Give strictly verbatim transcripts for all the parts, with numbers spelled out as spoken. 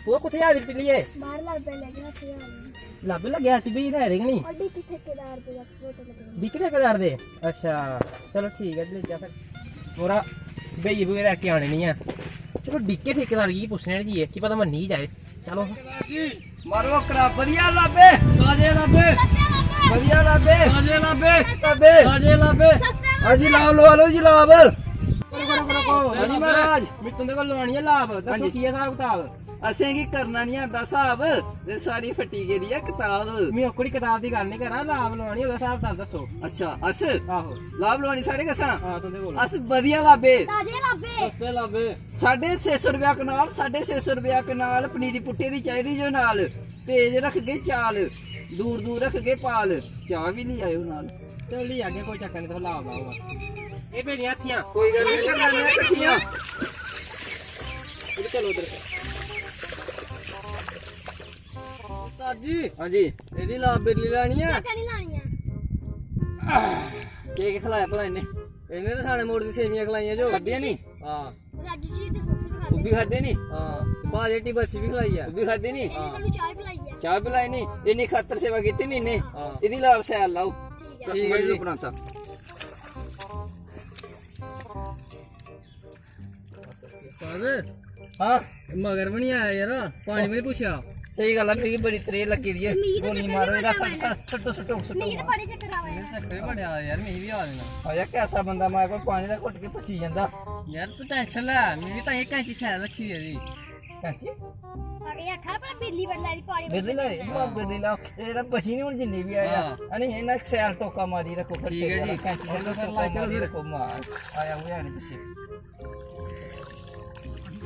ओह् कुत्थै जा दी पिल्ली ऐ? बाहर लाबे लग्गे हट्टी आने। लाबे लग्गे हट्टी, बेही ते है रे कि निं? और डिक्की ठेकेदार दे फोटो लग्गे। डिक्की ठेकेदार दे? अच्छा, चलो ठीक ऐ, लेई जा फिर। मोरा बेही बगैर आके आने निं ऐ। चलो डिक्के ठेकेदार गी पुच्छने आं जी, की पता मन्नी गै जाए। चलो। मारो करा, बधिया लाबे। ताजे लाबे। बधिया लाबे। ताजे लाबे। लाबे। ताजे लाबे। हां जी, लाब लवा लो जी, लाब। रुको, रुको, रुको। हां जी, महाराज। मैं तुंदे कोल लवानी ऐ लाब। दस्सो हां जी। की ऐ स्हाब कताब? असेंगी करना निं आंदा स्हाब, ते सारी फट्टी गेदी ऐ कताब। मैं ओकड़ी कताब दी गल्ल निं करा, लाब लवानी, ओह्दा स्हाब कताब दस्सो। अच्छा, अस? आहो। लाब लवानी साढ़े कशा? हां, तुंदे कोल। अस बधिया लाबे। ताजे लाबे। सस्ते लाबे। साढ़े छे सौ रपेआ कनाल, साढ़े छे सौ रपेआ कनाल, पनीरी पुट्टे दी चाहिदी जो नाल। तेज रखगे चाल, दूर दूर रखगे पाल। चाह् बी लेई आएओ नाल। चलो लेई आगे, कोई चक्कर निं, तुस लाओ, लाओ बस। एह् पेदियां हत्थियां। कोई गल्ल निं, कर लैने आं किट्ठियां। इधर चलो, उधर। उस्ताद जी। हां जी। एह्दी लाब बिरली लानी ऐ। चक्कर निं लानी ऐ। केह् केह् खलाया भला इन्ने? इन्ने ते साढ़े मोड़ दी सेवियां खलाइयां जो। खाद्धियां निं? हां। राजू जी ते फूक से भी खाते ओह् भी खादे नी। हां। बाजे टी बर्फी भी खलाई ऐ। ओह् भी खादे नी। इन्हें सानू चाय पिलाई ऐ। चाय पिलाई नी। इन्नी खातर सेवा कीती नी इन्ने। हां। इदी लाभ शैल लाओ। ठीक ऐ। ठीक ऐ जी। बनाता। उस्ताद। हां। मगर भी नहीं आया यार, पानी भी नहीं पूछा। सही गल्ल ऐ, मिगी बड़ी त्रेह् लग्गी दी ऐ। मिगी ते गोली चक्कर मारो, बी एह्दा बड़ा आया। सट्ट, सट्टो, सट्टो, मिगी ते मारो। बड़े चक्कर आवा दे। चक्कर बड़े आए यार, मिगी बी आ देना। आया कैसा बंदा, मैं कोई पानी दा घुट के पसी जंदा। यार तू tension लै, मिगी तां एह् कैंची शैल रक्खी दी एह्दी। कैंची? एह् आखा भला बिल्ली बड़ी लाई दी, पानी बिल्ली लाई, मां बिल्ली ला, एह् रा बची नी हुन जिन्नी बी आया। हां। है नी, इन्ना शैल टोका मारी रक्खो, फिर ठीक ऐ तेरे जी। कैंची शैल टोका मारी रक्खो, मार। आया हुआ है नी पीछे।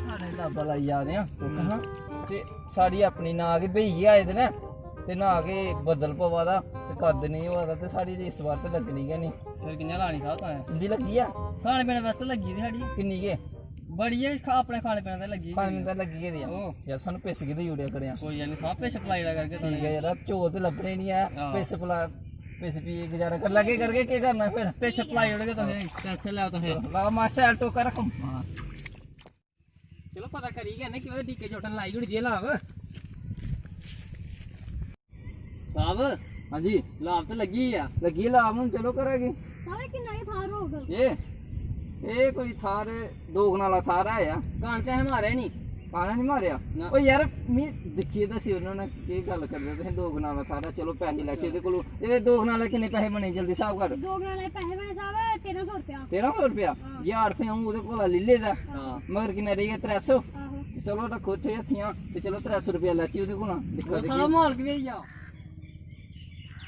साढ़े लाबा लाई जा रहे हैं, टोका, हां। ते साढ़ी अपनी ना के बेही आए दे न, ते ना के बदल पवा दा, ते कद नेईं होआ दा, ते साढ़ी ते इस बार ते लग्गनी गै नेईं। फिर कि'यां लानी साह्ब तुसें? इं'दी लग्गी आ। खाने पीने बास्तै लग्गी दी साढ़ी। किन्नी के? बड़ी ऐ, खा-, अपने खाने पीने ते लग्गी खाने गेदी। ते लग्गी गेदी आ। ओह्। यार, सानू पिस गै देई ओड़ेआ करेआं। कोई गल्ल निं, साह्ब, पिस पलाई ओड़ेआ करगे ठीक ऐ तुसें। यार, चौल ते लब्भने निं ऐ, हां। पिस पला, पिस पी गुजारा कर लैगे, करगे, केह् करना फिर? पिस पलाई ओड़गे तुसें, tension लैओ तुसें। चलो, लाओ, मास्टर, टोका रक्खो। हां। चलो पता करी गै ने कि ओह्दे डीके चोटन लाई ओड़ी दी ऐ लाब। साहब। हां जी। लाब ते लग्गी गेआ। लग्गी लाब, हुन चलो घरा गी। साहब, एह् किन्ना गै थार होग? एह्, एह् कोई थार, दो कनाला थार ऐ यार। कान ते असें मारेआ निं। कान निं मारेआ? ना। ओ यार, मी दिक्खियै दस्सी ओड़ना उ'नें केह् गल्ल करदे तुसें, दो कनाला थार ऐ, चलो पैसे लैचे एह्दे कोलू। एह् दो कनाले किन्ने पैसे बने जल्दी स्हाब कर। दो कनाले पैसे बने साहब तेरां सौ रपेआ। तेरां सौ रपेआ? हां। यार, ते अ'ऊं ओह्दे कोला लेई लेदा। हां। मगर किन्ना रेही गेआ? त्रै सौ? आहो। ते चलो रक्खो इत्थै हत्थियां, ते चलो त्रै सौ रपेआ लैची ओह्दे कोला। दिक्खो ओह् ते साहब केह् मालक बी आई जा।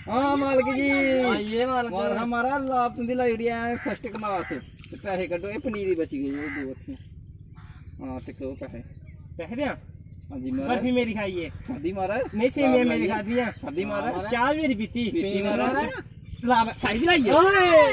हां, मालक जी। आइए मालक। मारा, मारा, लाभ तुं'दी लाई ओड़ी ऐ first class। ते पैसे कड्ढो, एह् पनीरी बची गेई, ओह् दो हत्थियां। हां, ते करो पैसे। पैसे देआं? हां जी, महाराज। बर्फी मेरी खाइए। खाद्धी, महाराज। नहीं, सेवियां मेरी खाद्धियां। खाद्धी, महाराज। चाह् मेरी पीती। पीती, महाराज। लाभ साई दी लाई ऐ। ओए।